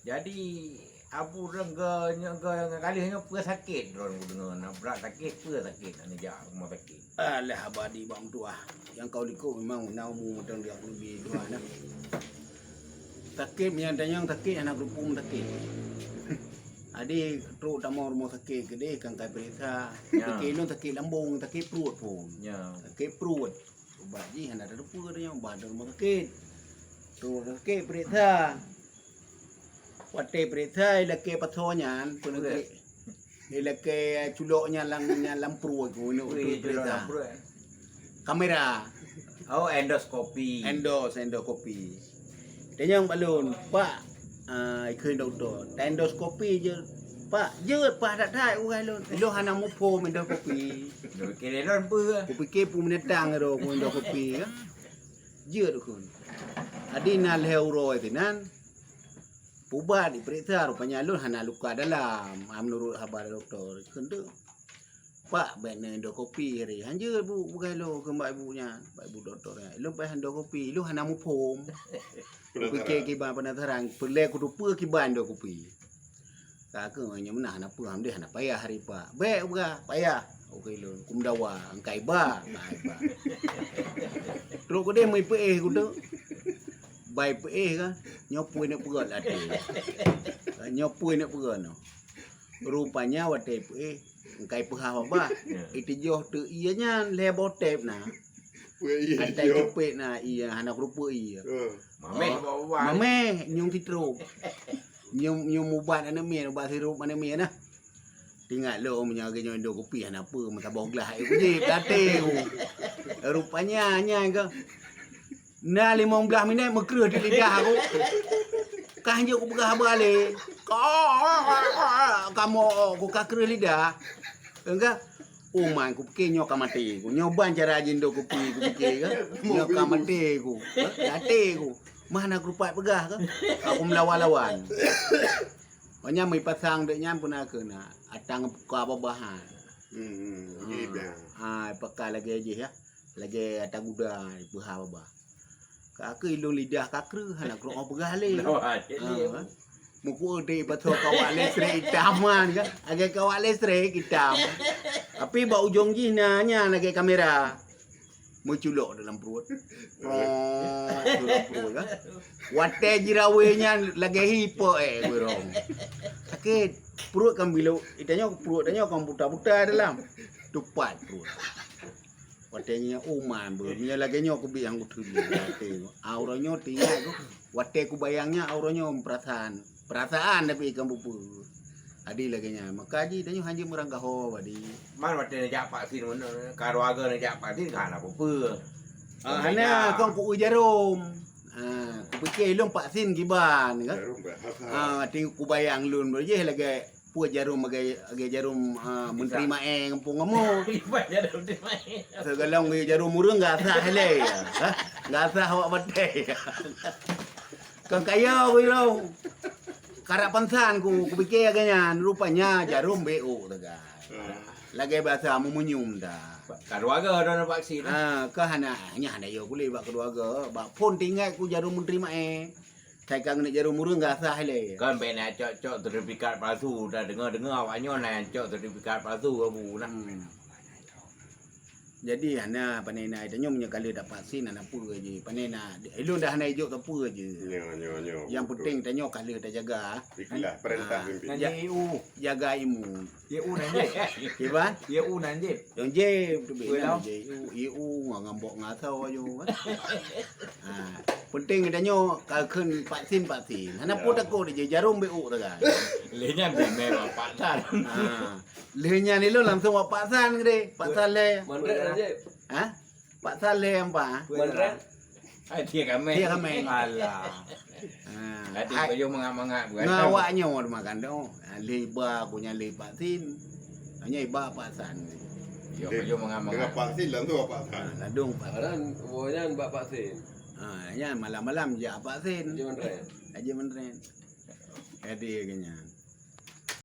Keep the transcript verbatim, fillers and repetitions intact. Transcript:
Jadi, Abu Rengga nyoe, nyoe, nyoe, kali nyoe peue sakét droe kudeungoe, na brat sakét, peue sakét, na neujak rumoh sakét. Alah, abadi bak meutuah. Nyang ka likot memang na umu mantong di aku leubeh tuha na. Sakét, meunyo tanyong sakét, hana geureupeue sakét. Adi trok tamong rumoh sakét keudeh, kan ka peuriksa. Ya. Sakét nyoe sakét lambong, sakét pruet phon. Ya. Sakét pruet. Ubat jih hana tateupeue tanyong, bah di rumoh sakét. Trok sakét peuriksa. Watèe peuriksa, ilakèe pasoe nyan, peue Peue? Ilakèe culok nyan lam, nyan lam pruet ku, inong Wih, tu culok peuriksa. Lam pruet. Kamera. Oh, endoskopi. Endos, endoskopi. Tanyong bak lôn, "Pak," ah, ikheun dokto, "ta endoskopi jeuet, Pak." "Jeuet, Pak, that-that," ugai lôn. "Ilôn hana muphom endoskopi." Lôn pikir lôn peue? Kupikir peue meunatang ro ku endoskopi, kan? Jeuet, ukheun. Adi na lhèe uroe sinan, pubat ipeuriksa, rupanya lôn hana luka dalam, ah, meunurot haba dokto. Kheun teuk, "Pak, bèk neuendoskopi hari." "Hanjeuet, Bu, peugah lôn," kheun bak ibu nyan, bak ibu dokto nyan. "Lôn payah endoskopi, lôn hana muphom." Penasaran. Kupikir kiban penasaran, peureulèe kuteupeue kiban endoskopi. Ka keuh nyoe meunan hana peue, alhamdulillah hana payah hari, Pak. "Bèk," peugah, "payah." Oke lôn, kumeudawa, angkai ba, angkai ba. Trok keudeh meupeuéh kuteuk. Bai peuéh ka, nyoe peue neuk peugah lam até. Nyoe peue neuk peugah nyoe. Rupanya watèe peuéh, angkai peuhah babah. Ya. Iteujôh teuk ie nyan lhèe boh tép na. Peue ie Atai jôh? Ceupet na ie, hana keureupeuk ie. Ha. Mamèh Oh, bak ubat. Mamèh, nyoe sitrop. Nyoe, nyoe ubat aneuk miet, ubat sirup aneuk miet nah. Teuingat lôn meunyoe lagèe nyoe endoskopi hana peue, meusaboh glah até ku jieb, até ku. Rupanya nyan ka. Na limong blaih minèt meukreueh di lidah ku. Kah jeuet kupeugah haba lé. Ka, kamoe ku ka kreueh lidah. Enggak. Oh man, kupike nyoe ka maté ku. Nyoe ban cara jiendoskopi kupike ka. Nyoe ka maté ku. Maté ku. Mah na kupat peugah ka. Aku meulawan-lawan. Maknanya meupasang dek nyan pun na keuh na. Atang buka babah ha. Hmm, hmm, Ha. Ha, pakai lagèe jih ya. Lagèe ata guda peuha babah. Ka keuh ilôn lidah ka kreueh hana krok peugah lé. Wah, jadi Ha. Meukueu dek pasoe kawat listrik itam kan. Lagèe kawat listrik itam. Tapi bak ujong jih na nyan lagèe kamera. Meuculok dalam pruet. Prok, dalam pruet kan. Watèe jirawé nyan lagèe hipok eh, burong. Sakét. Pruet kan bilok, itanyoe pruet tanyoe kan buta-buta dalam. Tupat pruet. Watèe nyan, oh man, bro. Meunyoe lagèe nyoe kubiet nyang kuteuli até. Aura nyoe teuingat ku, watèe kubayang nyan aura nyoe peurasaan. Peurasaan tapi ikan bupeue. Adi lagèe nyan. Maka ji tanyoe hanjeuet meurangkaho, adi. Man watèe neujak vaksin, keluarga neujak vaksin, ka hana peue-peue. Ah, hana, kon kueu jarom. Ah, kupike lôn vaksin kiban, kan? Jarom bahasa. Ah, ting kubayang lôn, bro, jih lagèe Peue jarom lagèe, lagèe jarom, ah, Menteri Maé gampông kamoe. Iban jarom Menteri Maé. Sigohlom lagèe jarom ureueng gasah lé. Hah? Gasah awak batèe. Kon kaya wira. Karap pansan ku, kupike lagèe nyan, rupanya jarom B O teuga. Hmm. Lagèe basa meumunyum dah. Keluarga dah vaksin. Ah, ka hana, nyan hana yo kulé bak keluarga. Bak phôn teuingat ku jarom Menteri Maé. Sai ka ngeunèk jarom ureueng gasah lé. Kan bèk na cok-cok sertifikat palsu, ta deungoe-deungoe awak nyoe na cok sertifikat palsu Abu nah. Hmm. Jadi hana pane na, tanyoe meunyoe ka lheueh tapaksin hana peue jih. Pane na, ilôn dah hana ijok sapeue jih. Nyo, nyo, nyo. Nyang penting tanyoe ka lheueh tajaga. Iklah perintah Ah. pimpin. Nan Ja- jih U. Jaga imun. Ye U nan jih. Kiban? Ye U nan jih. Yang jih beutôi Beutôi. Nan jih. U, ye U ngan ngambok ngaso aju kan. Ha, penting tanyoe ka kheun vaksin-vaksin. Hana Ya. peue takot jih jarom B O teuga. Lé nyan bimé bapak tan. Ha. Lé nyan ilôn langsung bak Pak San gede. Pak San lé. Manrek nan jih. Ha? Pak Saleh ampa. Manrek. Ai, tiek kamé. Tiek kamé. Alah. Ha. Tadi Ai. Baju mangat-mangat bukan Ngon tahu. Awak nyoe makan tu. Ha, lé iba aku nyan lé vaksin. Hanya iba vaksin. Yo, Dia baju mangat-mangat. Dengan vaksin langsung vaksin. Ha, ladung vaksin. Orang boh nyan bak vaksin. Ha, nyan malam-malam jak vaksin. Haji Manrek. Haji Manrek. Jadi, kena.